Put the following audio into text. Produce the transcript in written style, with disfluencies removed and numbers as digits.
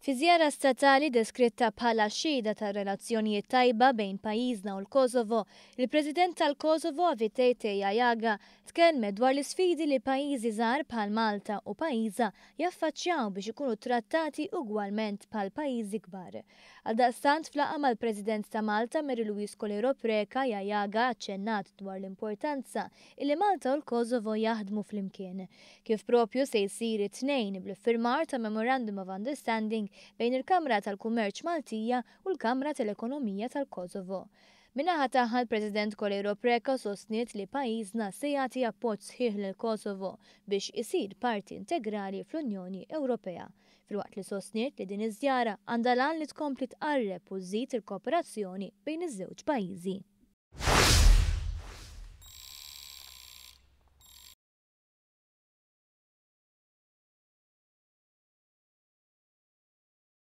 Fi żjara statali deskritta bħala xhieda ta' relazzjonijiet tajba bejn pajjiżna u l-Kosovo, il-President tal-Kosovo Atifete Jahjaga tkellmet dwar l-isfidi li pajjiżi żgħar bħal Malta u pajjiżha jaffaċċjaw biex ikunu trattati ugwalment bħal pajjiżi kbar. Għaldaqstant, f'laqgħa mal-President ta' Malta Mary Louise Coleiro Preca, Jahjaga aċċennat dwar l-importanza illi Malta u l-Kosovo jaħdmu flimkien, kif propju se jsir it-Tnejn bl-iffirmar ta' Memorandum of Understanding bejn il-Kamra tal-Kummerċ Maltija u l-Kamra tal-Ekonomija tal-Kosovo. Min-naħa tagħha, l-President Coleiro Preca sostniet li pajjiżna se jagħti appoġġ sħiħ lil Kosovo biex isir parti integrali fl-Unjoni Ewropea, filwaqt li sostniet li din iż-żjara għandha l-għan li tkompli tqarreb u żżid il-kooperazzjoni bejn iż-żewġ pajjiżi.